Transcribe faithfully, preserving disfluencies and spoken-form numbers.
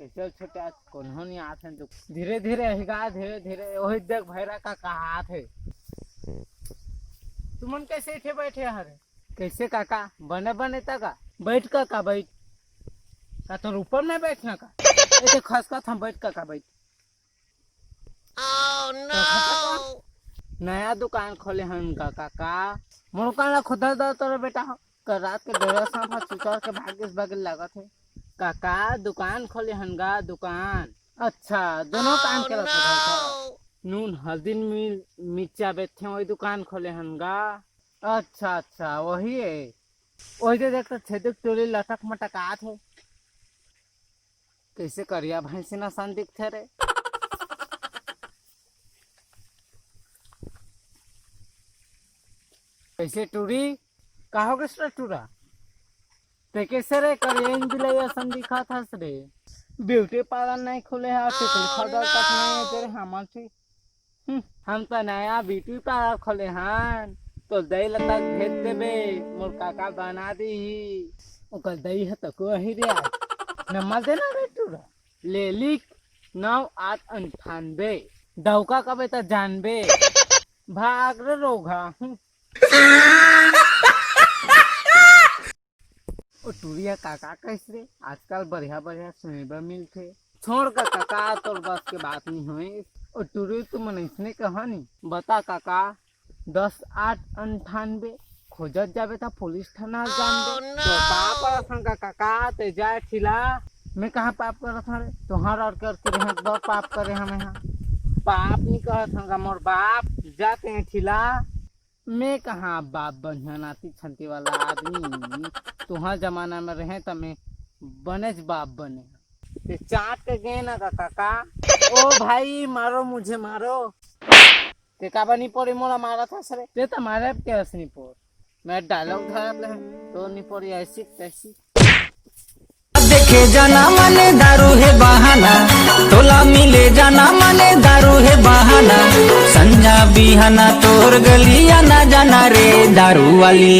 कैसे छोटे आज कोनो नहीं आत हे। धीरे धीरे अहिगा, धीरे धीरे। ओही देख भैरा काका आत हे। तुमन कैसे इठे बैठे हरे? कैसे काका, बने बने ता का? बैठ काका बैठ। का तोर ऊपर में बैठना का? ए देख खसका था, बैठ काका बैठ। नया दुकान खोले हन का काका? मोर कान ला खुदा दा तोर बेटा हो। कल रात के डेढ़ सांप ह चुचर के भागिस बगल लागत हे। काका दुकान खोले हन गा दुकान। अच्छा, दोनों काम के रखे घर का। नून हल्दी मिल मिर्चा बेचथे वही दुकान खोले हन गा। अच्छा अच्छा, वही है। वही दे देख तो छेदुक टोली लटक मटक आत हे। कैसे करिया भैंसी नसन दिखथे रे? कैसे टूरी? का हो गइस रे टूरा? ते कैसे रे करिया इन बिलाई असन दिखत हस रे? ब्यूटी पार्लर नहीं खुले हा, टिकली पाउडर तक नहीं है तेरे हमर ठी। हम्म, हम तो नया ब्यूटी पार्लर खोले हन, तो दई ला तक भेज देबे, मोर काका बना दीही। ओकर दई ह तो कोही रे आज। नंबर देना रे टूरा, ले लिख, नौ आठ अंठानबे। डौका कबे त जानबे। भाग रे रोघा। हम्म। ओ टूरिया काका कहिस रे, आजकल बढ़िया बढ़िया सुने बर मिलथे। छोड़ का काका, तोर बस के बात नहीं होइस। ओ टूरी, तुमन अइसने कहा नी। बता काका, दस आठ अंठानबे खोजत जाबे त पुलिस थाना जानबे। तो पाप करत हन का काका, ते जाए ठिला। मैं कहाँ पाप करत हन रे? तोहार और कर के रहत बर पाप करे हमें हा। पाप नहीं करत हन का मोर बाप, जाते हैं ठिला। मैं कहाँ बाप बनिहा, नाती छंती वाला आदमी। तुहार जमाना में रहे त मैं बनेच बाप बने। ते चाट के गे ना का काका। ओ भाई मारो मुझे मारो। ते काबर निपोरी मोला मारत हस रे? ते त मारे के हस निपोर। मैं डायलॉग धरत रहे। तो निपोरी ऐसी तैसी। देखे जाना माने दारू हे बहाना, तोला मिले जाना माने दारू हे बहाना। संझा बिहाना तोर गलिया ना जाना रे दारू वाली।